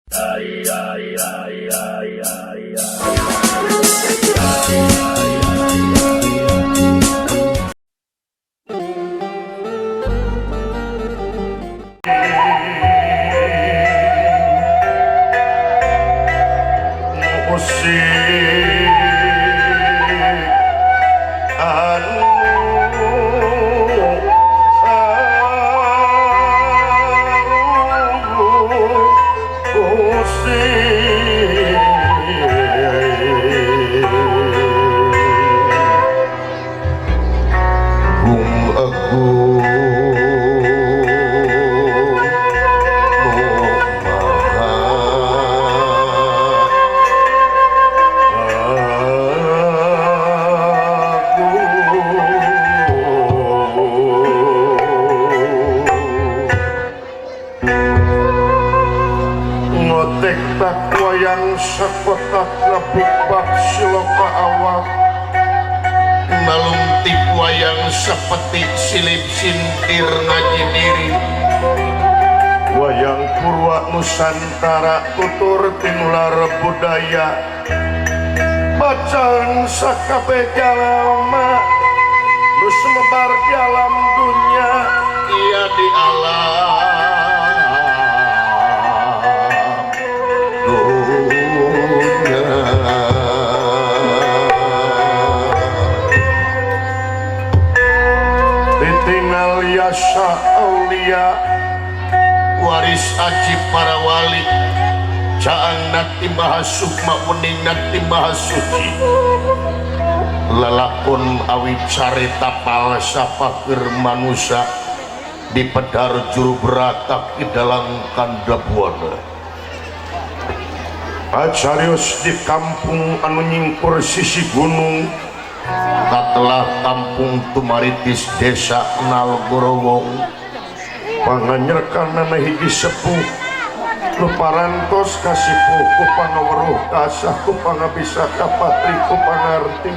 Musik anu Hum aku ngotek tak wayang sakotak ngabukbak siloka awak nalungtik wayang sepetik silip sintir ngaji diri wayang purwa nusantara tutur tinular budaya bacaan sakabeh jalma nu sumebar di alam dunya iya di alam dunya. Ditinggal yasa aulia waris aji para wali caang nati maha sukma uning nati maha suci lalakon awi carita palsafah keur manusa di pedar juru beratak di dalam kandabuana. Acarius di kampung anu nyingkur sisi gunung katelah kampung Tumaritis desa Nalgorowong panganyerkanana hiji sepuh nu parantos kasipuh ku pangaweruh kasah ku pangabisa kapatri ku pangarti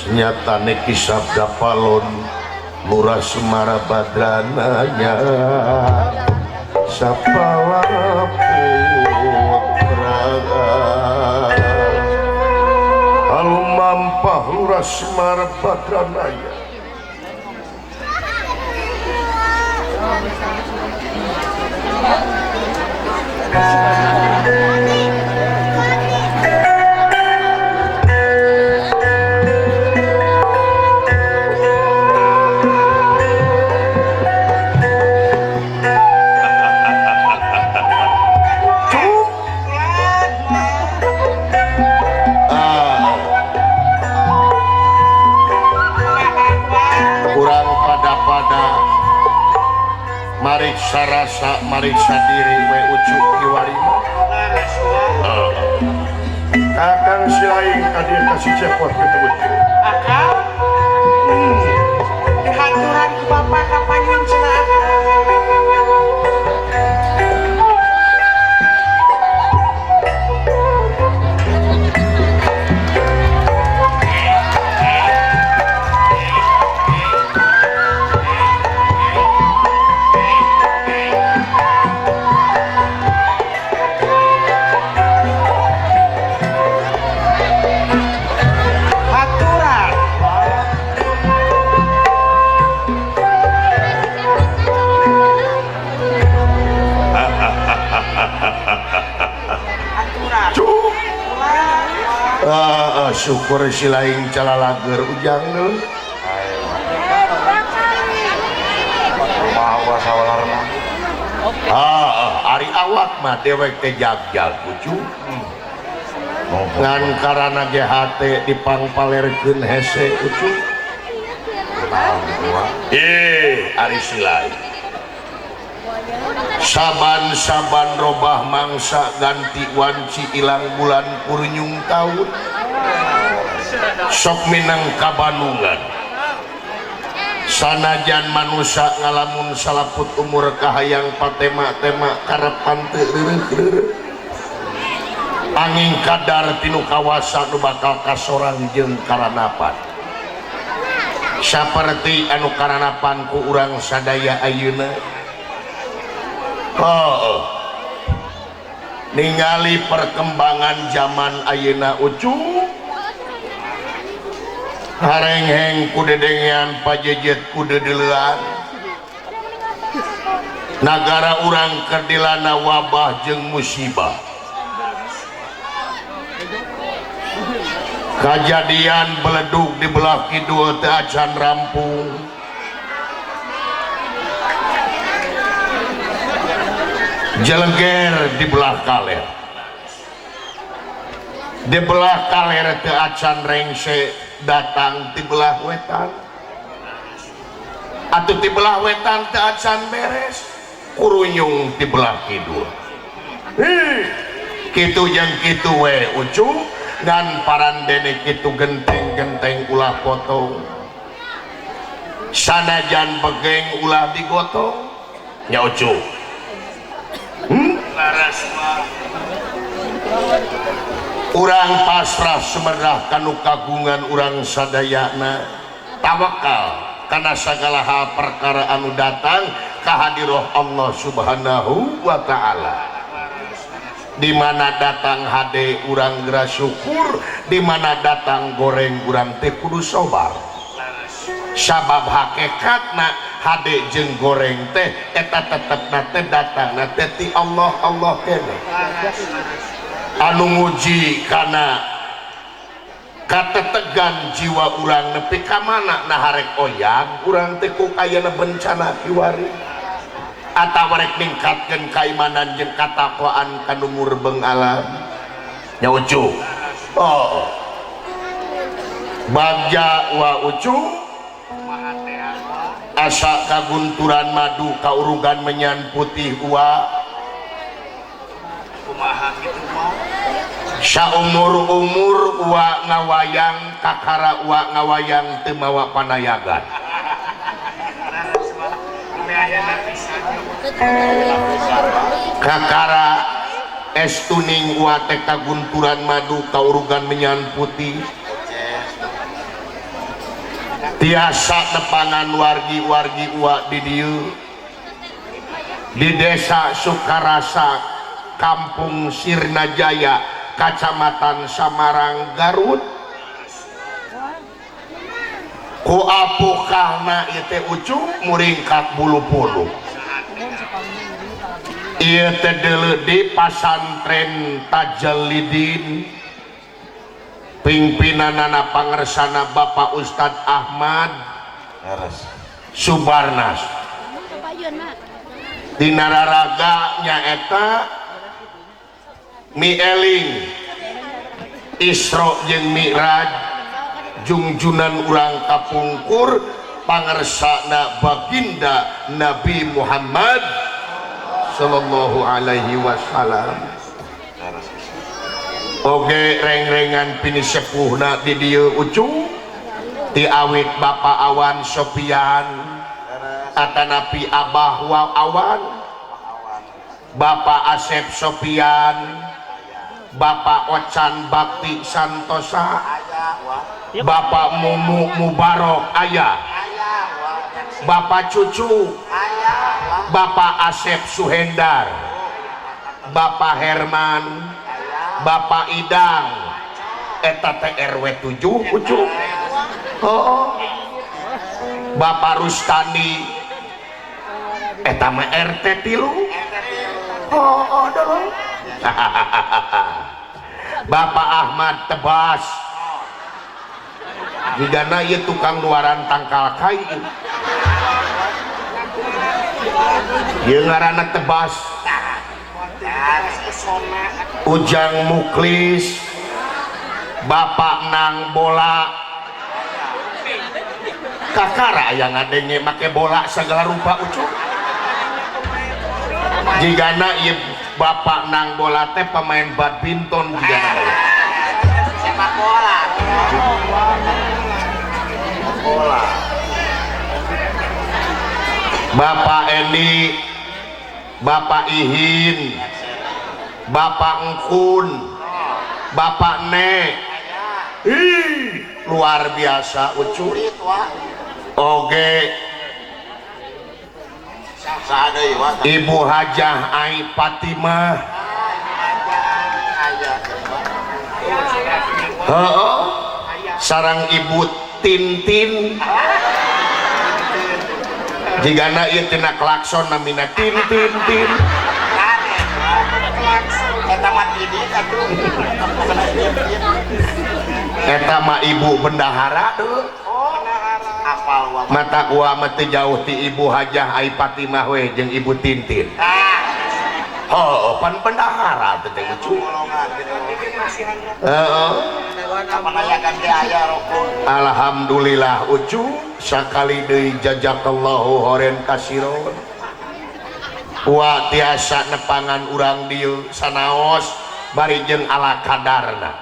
senyatane Ki Sabda Palon Lurah Semara Badranaya sapala putra alumampah Lurah Semara Badranaya. Kurang pada-pada mariksa rasa mariksa diri we ucuk kiwari kakang silaing tadi kasih cepot gitu ucuk akang dihanturan ku bapak kapayun cenah akang. Haturan. Aturan. Cuk. Syukur silaing calalager ujang deui. Ari awak mah dewek teh jagjag ucu. Ngan karana ge hate dipangpalerkeun hese ucu. Ari silaing. Saban-saban robah mangsa ganti wanci ilang bulan purnyung taun. Sok minang kabanungan. Sanajan manusa ngalamun salaput umur kahayang patema-tema karepan teu reureuh-reureuh. Angin kadar tinu kawasa nu bakal kasorang jeung karanapan. Saperti anu karanapan ku urang sadaya ayeuna. Oh. Ningali perkembangan zaman ayeuna ucu harengheng ku dedengean pajejet ku dedeleuan nagara urang keur dilanda wabah jeung musibah kajadian beledug di belah kidul teu acan rampung jeleger di belah kaler di belah kaler teu acan rengse datang di belah wetan atuh di belah wetan teu acan beres kurunyung di belah kidul kitu jeung kitu we ucu ngan parandene kitu genteng-genteng ulah potong sanajan begeng ulah digotong nya ucu. Urang pasrah semerah kanu kagungan urang sadayana tawakal kana sagala hal perkara anu datang kahadiroh Allah Subhanahu wa ta'ala. Di mana datang hade urang geura syukur, di mana datang goreng urang teh kudu sabar. Sabab hakikatna hade jeung goreng teh eta tetepna teh datangna teh ti Allah Allah kene. Anu nguji kana katetegan jiwa urang nepi ka mana nah harek oyag urang teh ku ayana bencana kiwari atawa rek ningkatkeun kaimanan jeung katakwaan ka nu murbeng alam nya ucu. Oh bagja wa ucu asa kagunturan madu kaurugan menyan putih ua saumur-umur ua ngawayang kakara ua ngawayang teu mawa panayagan kakara es tuning ua teh kagunturan madu kaurugan menyan putih tiasa nepangan wargi-wargi ua di dieu di desa Sukarasa Kampung Sirnajaya Kacamatan Samarang Garut ku apukahna ieu teh ucu muringkak bulu-bulu ieu teh deuleu di pasantren Tajalidin pimpinanana pangersana Bapak Ustad Ahmad Subarnas dina raraga nyaeta Mieling Isra jeung Mi'raj jungjunan urang kapungkur pangersana baginda Nabi Muhammad sallallahu alaihi wasallam. Oge reng-rengan pini sepuhna di dieu ucu ti awit Bapak Awan Sopian atanapi Abah wa Awan Bapak Asep Sopian Bapak Ocan Bakti Santosa Bapak Mumu Mubarok ayah Bapak Cucu Bapak Asep Suhendar Bapak Herman Bapak Idang eta teh RW 7 ucu. Oh Bapak Rustani eta mah RT 3. Oh oh dong. Bapak Ahmad Tebas jigana ieu tukang luaran tangkal kai ieu ngaranna Tebas. Ujang Muklis Bapak Nang Bola kakara aya ngadenge make bola segala rupa ucu jigana ieu Bapak Nang Bola teh pemain badminton jigana sepak bola bola. Bapak Eni Bapak Ihin Bapak Engkun Bapak Ne. Ih, luar biasa ucu. Oge Ibu Hajah Ai Fatimah Heeh. Sareng Ibu Tintin. Jigana ieu tina klakson namina Tin Tin Tin. Eta mah tidit atuh. Eta mah ibu bendahara dulu. Oh, apal wa. Mata gua mah teu jauh ti Ibu Hajah Ai Fatimah we jeung Ibu Tintin. Ah, Heuh, pan bendahara teh teh lucu. golongan gitu. Heeh. Kapan aya ganti aya rokok. Alhamdulillah ucu sakali deui jazakallahu horen kasiron. Wa tiasa nepangan urang dieu sanaos bari jeung ala kadarna.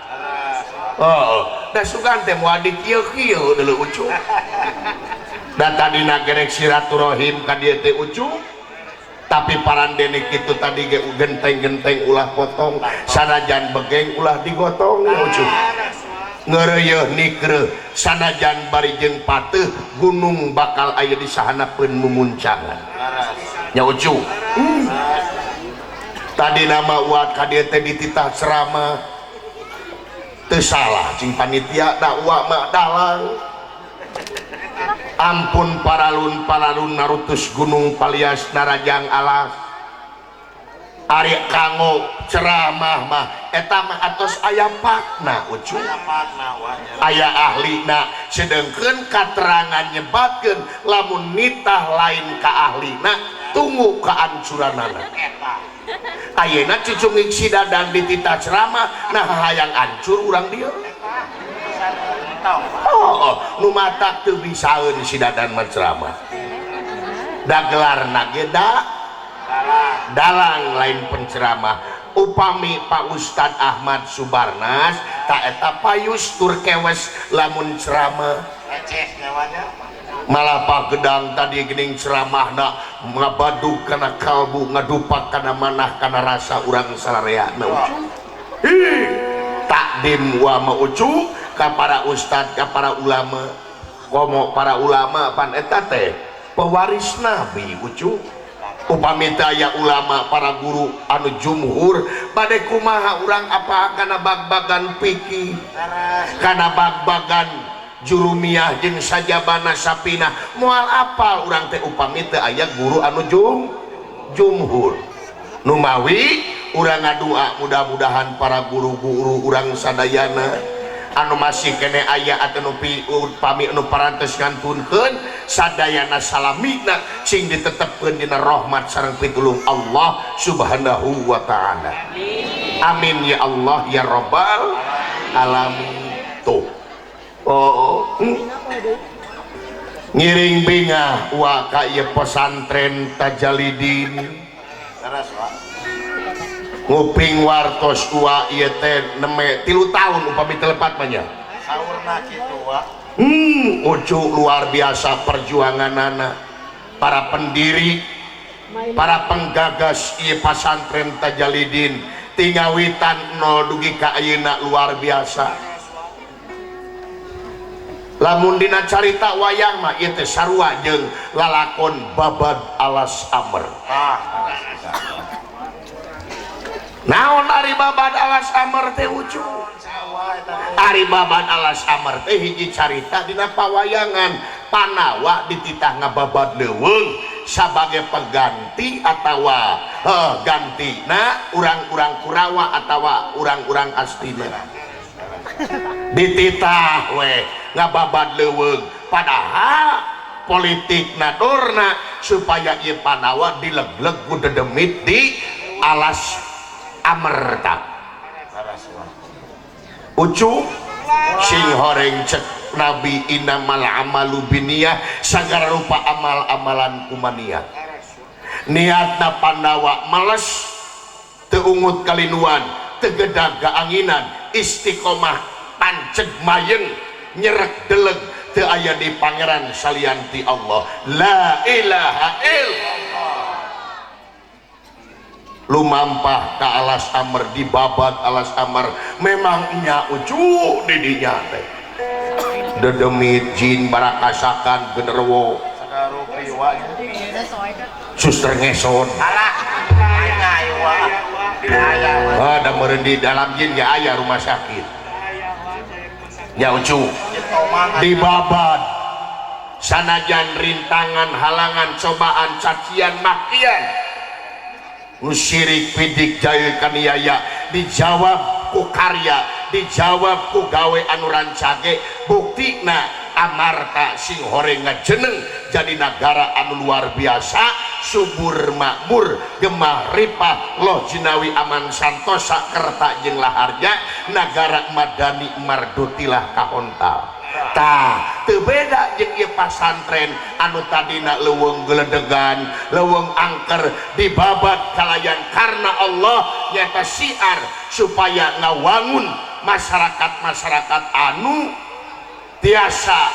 Heeh, da sugan teh moal di kieu-kieu deuleu ucu. Da tadina gerek silaturahim ka dieu teh ucu. Tapi parandene kitu tadi ge genteng-genteng ulah potong, sanajan begeng ulah digotong ucu. Ngeureuyeun nikreuh sanajan bari jeung pateuh gunung bakal aya di sahanapeun mumuncangan. Nya ucu. Tadi nama uat ka dieu teh dititah ceramah. Teu salah cing panitia da uak mah dalang. Ampun paralun-paralun narutus gunung palias narajang alas. Ari kanggo ceramah mah eta mah atos aya pakna ucu. Aya ahlina sedengkeun katerangan nyebatkeun lamun nitah lain ka ahlina tunggu kaancuranana. Ayeuna cucungik si Dadang dititah ceramah nah hayang ancur urang dieu. Oh, nu matak teu bisaeun si Dadan mah ceramah. Da gelarna ge da dalang lain penceramah. Upami Pak Ustad Ahmad Subarnas ta eta payus tur kewes lamun ceramah. Malah Pak Gedang tadi geuning ceramahna ngabadug kana kalbu ngadupak kana manah kana rasa urang sarareana ucu. Hi, takdim wa ma ucu ka para ustad ka para ulama. Komo para ulama pan eta teh pewaris nabi ucu. Upami teu aya ulama para guru anu jumhur bade kumaha urang apa kana bag-bagan fikih kana bag-bagan jurumiyah jeung sajabana sapina moal apal urang teh upami teu aya guru anu jumhur. Numawi urang ngadua mudah-mudahan para guru-guru urang sadayana anu masih kene aya atau nu upami anu parantos ngantunkeun sadayana salamina sing ditetepkeun dina rahmat sareng pitulung Allah Subhanahu wa taala. Amin ya Allah ya rabbal alamin. Tuh. Oh, Ngiring bingah wa ka ieu pesantren Tajalidin. Nguping wartos wa ieu teh neme 3 tahun upami telepat mah nya. Saurna kitu wa. Ucu luar biasa perjuanganana para pendiri, para penggagas ieu pesantren Tajalidin tingawitan 0 dugi ka ayeuna luar biasa. Lamun dina carita wayang mah ieu teh sarua jeung lalakon Babad Alas Amer. Naon ari Babad Alas Amer teh ucu? Ari Babad Alas Amer teh hiji carita dina pawayangan Panawa dititah ngababad leuweung sabagai pengganti atawa gantina urang-urang Kurawa atawa urang-urang Astina. Dititah we ngababad leuweung padahal politik nadorna supaya ieu Panawa dilegleg ku dedemit di Alas Amerta. Ucu sing horeng cek Nabi innamal amalu binniyah sagala rupa amal-amalan kumaniat. Niatna Pandawa males teu ungut kalinuan teu gedag kaanginan istiqomah panceg mayeng nyerek deleg teu aya di pangeran salianti Allah la ilaha illallah. Lumampah ka Alas Amer dibabat Alas Amer memang nya ucu di dinya teh dedemit jin barakasakan genderuwo suster ngesot ada meureun di dalam jin ya aya rumah sakit. Nya Ucu dibabat sanajan rintangan halangan cobaan cacian makian nu sirik pidik jahil kaniaya dijawab ku karya, dijawab ku gawe anu rancage. Buktina Amarta singhoreng ngajeneng jadi nagara anu luar biasa, subur makmur, gemah ripah loh jinawi, aman santosa kerta jeung laharja, nagara madani mardotilah kahontal. Tah, teu beda jeung ieu pasantren anu tadina leuweung geledegan, leuweung angker, dibabat kalayan karena Allah, nyata siar supaya ngawangun masyarakat-masyarakat anu tiasa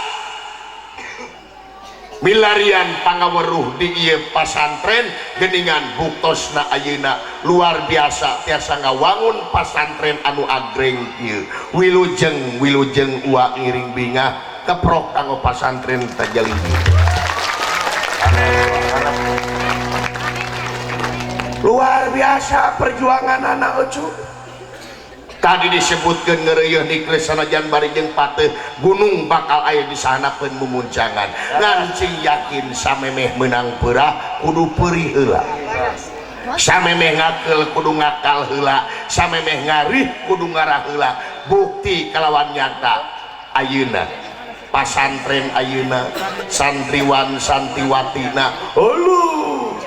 milarian pangaweruh di ieu pasantren. Geningan buktosna ayeuna luar biasa, tiasa ngawangun pasantren anu agreng kieu. Wilujeng, wilujeng ua ngiring bingah keprok kanggo pasantren Tajalidin. Luar biasa perjuangan anak ucu. Tadi disebutkan ngeureuyeun iklis sanajan bari jeung pateuh gunung bakal aya di sahanapeun mumuncangan. Ngan cing yakin, samemeh meunang peurah kudu peurih heula, samemeh ngakeul kudu ngakal heula, samemeh ngarih kudu ngarah heula. Bukti kalawan nyata ayeuna pasantren ayeuna santriwan santriwatina hulu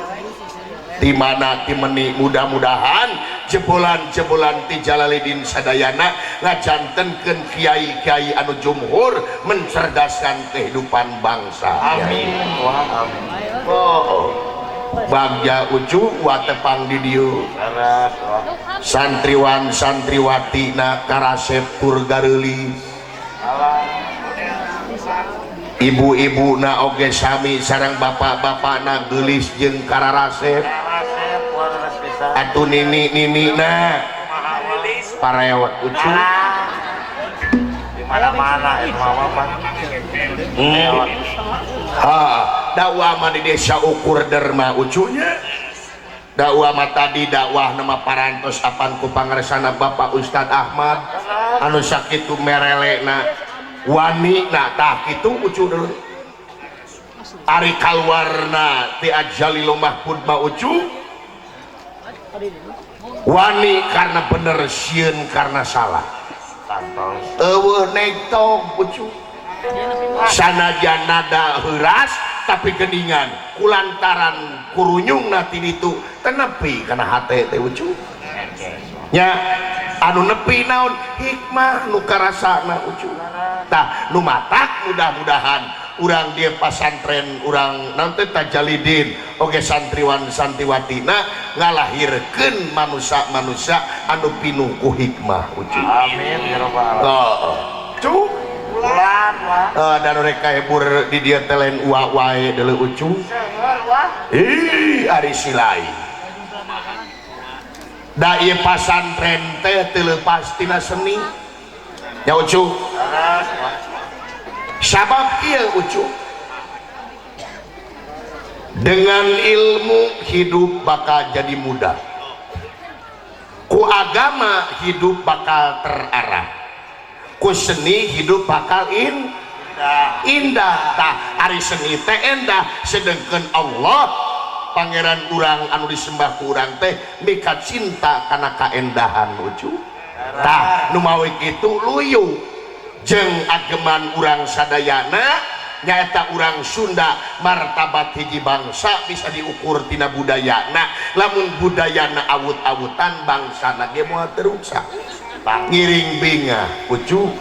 di mana timeni. Mudah-mudahan jebolan-jebolan ti Jalalidin sadayana ngajantenkeun kiai-kiai anu jumhur mencerdaskan kehidupan bangsa. Amin. Wah, amin. Oh, bagja Ucu wa tepang di dieu. Leres, wah. Santriwan santriwati na karasep tur gareulis. Alah. Ibu-ibu na oge sami sareng bapak-bapak na geulis jeung kararasep. Karasep, wah, leres pisan. Atuh nini nini na parewot Ucu. Alah. Di mana-mana itu mah mah. Ha, dakwah mah di desa ukur derma ucunya. Dakwah mah tadi dakwah nama parantos apan ku pangarsana Bapak Ustad Ahmad anu sakitu merelena wani na. Tah kitu Ucu dulu. Ari kaluarna ti Ajalil Mahfud mah Ucu wani karena bener, sieun karena salah. Santos. Eueuh nektok Ucu, sanajan nada heuras tapi geningan kulantaran kurunyungna ti ditu tenepi kana hate teh Ucu nya. Anu nepi naon? Hikmah nu karasana Ucu. Tah, nu matak mudah-mudahan urang dia pasantren urang nanti Tajalidin oge santriwan santriwatina ngalahirkeun manusia-manusia anu pinuh ku hikmah Ucu. Amin ya rabbal alamin. Oh, cu. Bulan, wah. Eh, dan mereka hebur di dia telen ua wae deuleu Ucu. Seueur, wah. Ih, ari silai da ieu pasantren teh teu leupas tina seni nya Ucu. Leres, wah. Sabab ieu Ucu, dengan ilmu hidup bakal jadi mudah, ku agama hidup bakal terarah, ku seni hidup bakal Dah. indah. Tah, ari seni teh endah, sedangkan Allah pangeran urang anu disembah ku urang teh mika cinta kana kaendahan Ucu. Tah, nu mawi kitu luyu jeung ageman urang sadayana, nyaeta urang Sunda martabat hiji bangsa bisa diukur tina budayana. Lamun budayana awut-awutan, bangsana ge moal teruksa. Ngiring bingah Ucu,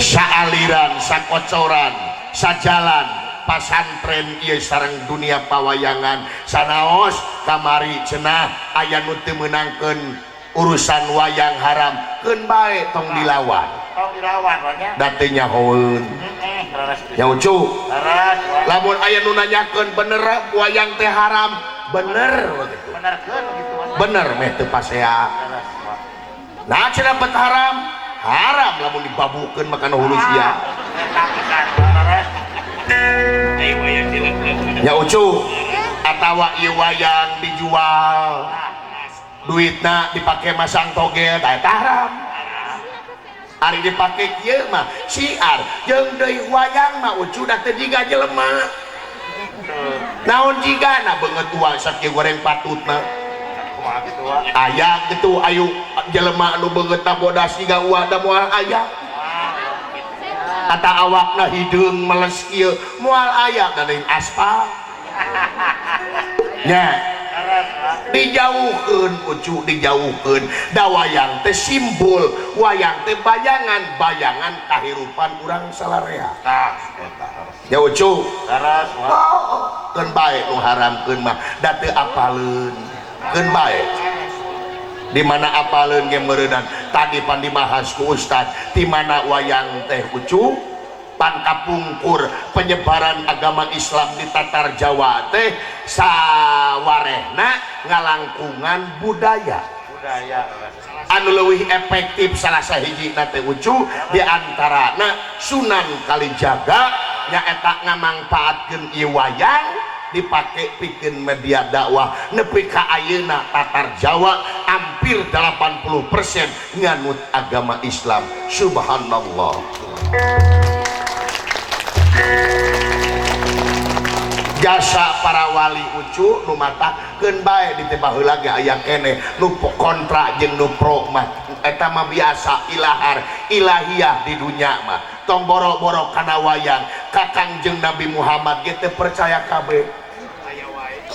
saaliran sakocoran sajalan pasantren ieu sareng dunia pawayangan. Sanaos kamari cenah aya nu teu meunangkeun urusan wayang haram, keun bae, tong dilawan. Tong dilawan, wah nya. Da teu nyahoeun. Heeh, leres pisan. Nya Ucu. Leres, wah. Lamun aya nu nanyakeun bener wayang teh haram, bener begitu. Benerkeun gitu, wah. Bener meh teu pasea. Leres, wah. Nah, cenah bet haram, haram lamun dibabukeun maka nu hulu sia. Eta pisan, leres. Nya Ucu, atawa ieu wayang dijual, duitna dipake masang togel, tah eta haram. Ari dipake kieu mah siar jeung deui wayang mah ucu da teu jiga jelema. Naon jigana beungeut tua sakieu goreng patutna. Kumaha kitu wa? Aya kitu ayu jelema anu beungeutna bodas jiga uwa da moal aya. Kata awakna hideung meles kieu moal aya da lain aspal. Nya dijauhkeun ucu dijauhkeun da wayang teh simbol wayang teh bayangan bayangan kahirupan urang salarea. Tah eta ya ucu leres wa. Oh, keun bae nu haramkeun mah da teu apaleun keun bae di mana apaleun ge meureunan tadi pan dibahas ku ustad di mana wayang teh ucu pan kapungkur penyebaran agama Islam di Tatar Jawa teh sawarehna ngalangkungan budaya budaya anu leuwih efektif salah sahijina teh ucu di antarana Sunan Kalijaga nyaeta ngamangpaatkeun ieu wayang dipake pikeun media dakwah nepi ka ayeuna Tatar Jawa hampir 80% nganut agama Islam. Subhanallah. Jasa para wali ucu nu mata keun bae ditebah heula ge aya keneh nu kontra jeung nu pro mah eta mah biasa ilahar ilahiyah di dunya mah tong boro-boro kana wayang ka Kangjeng Nabi Muhammad ge teu percaya kabeh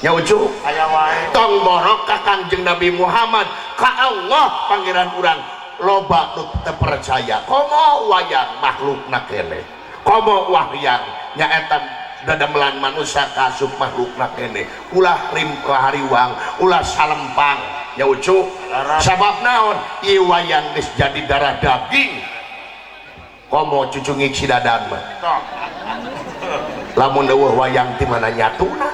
nya ucu aya wae tong boro ka Kangjeng Nabi Muhammad ka Allah pangeran urang loba nu teu percaya komo wayang makhlukna keneh komo wayang nyaeta dadamelan manusia kasup makhlukna keneh ulah hariwang ulah salempang ya ucu sabab naon ieu wayang geus jadi darah daging komo cucungik si dadan mah lamun eueuh wayang ti mana nyatuna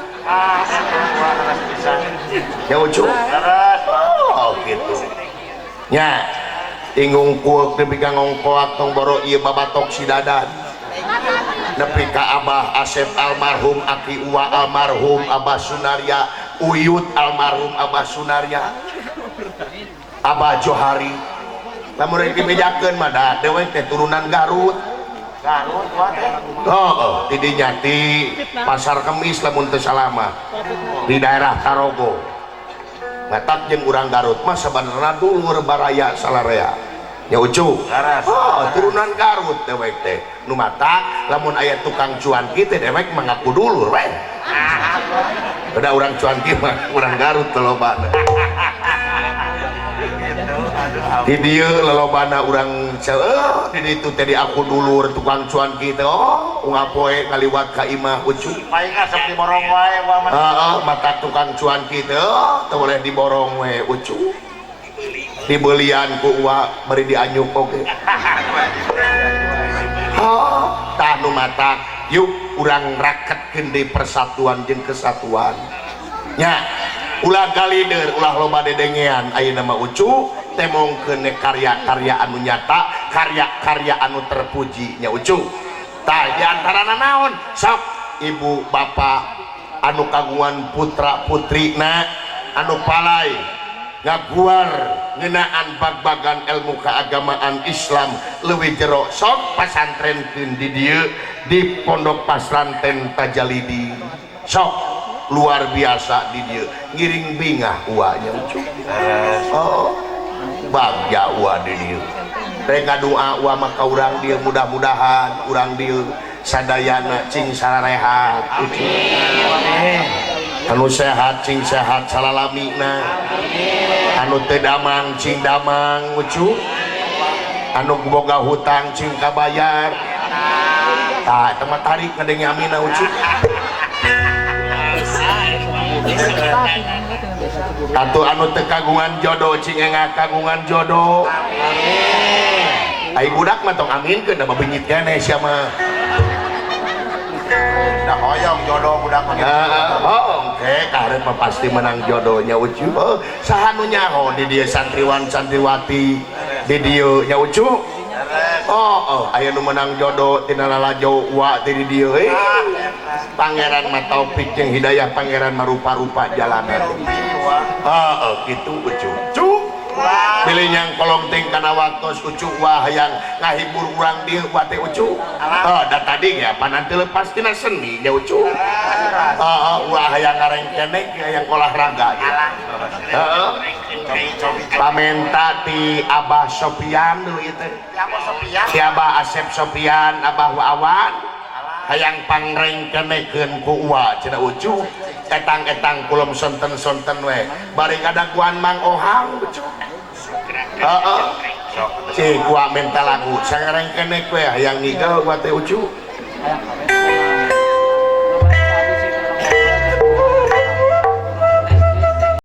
ya ucu oh gitu nya ingung kueuk nepi ka ngongkoak tong boro ieu babatok si dadan nepi ka Abah Asep almarhum Aki Uwa almarhum Abah Sunarya Uyut almarhum Abah Sunarya Abah Johari lamun rek dibejakeun mah da dewek teh turunan Garut Garut wa teh heeh di dinya ti Pasar Kemis lamun teu salah mah di daerah Tarogo matak jeung urang Garut mah sabenerna dulur baraya salarea ya ucu oh turunan Garut dewek teh nu matak lamun aya tukang cuanki teh dewek mengaku dulur we beda urang cuanki mah urang Garut teh lobana di dieu lolobana urang di ditu teh di aku dulur tukang cuanki teh oh unggal poe ngaliwat ka imah ucu paling asup diborong wae heeh matak tukang cuanki teh oh teu boleh diborong we ucu dibelian ku uwa bari dianyuk oge. Oh, tah nu matak yuk urang raketkeun deui persatuan jeung kesatuan. Nya, ulah galider, ulah loba dedengean ayeuna mah ucu temongkeun karya-karya anu nyata, karya-karya anu terpuji nya ucu. Tah di antarana naon? Sok ibu bapak anu kagungan putra putrina anu palai ngaguar ngeunaan bag-bagan ilmu keagamaan Islam leuwih jero sok pasantrenkeun di dieu di Pondok Pasantren Tajalidi sok luar biasa di dieu ngiring bingah uwa nya ucu oh bagja uwa di dieu rek doa uwa mah ka urang dieu mudah-mudahan urang dieu sadayana cing sararehat ucu anu sehat cing sehat salalamina anu teu damang cing damang ucu anu boga hutang cing kabayar tah eta mah tarik ngadenge amina ucu atuh anu teu kagungan jodoh cing engah kagungan jodoh ai budak mah tong aminkeun da babingit keneh sia mah da hoyong jodoh budak mah oh oke karep mah pasti menang jodohnya ucu oh saha nu nyaho di dieu santriwan santriwati di dieu nya ucu oh oh aya nu menang jodoh tina lalajo wa ti di dieu pangeran mah taufik jeung hidayah pangeran mah rupa-rupa jalanan heeh kitu ucu cu pilih Bari nyangkolong ting kana waktos Ucu wah hayang ngahibur urang dieu wa teh Ucu. Oh, da tadi ge apa nanti lepas tina seni nya Ucu. Heeh, wah hayang ngarengkenek hayang olahraga ya. Heeh. Pamenta ti Abah Sopian dulu ieu teh. Si Abah Asep Sopian, Abah Wawan hayang pangrengkenekeun ku Uwa cenah Ucu. Etang-etang kulem sonten-sonten we. Bari ngadaguan Mang Ohang Ucu. Heeh. Cik gua minta lagu sangarengkenek we hayang ngigel gua teh Ucu.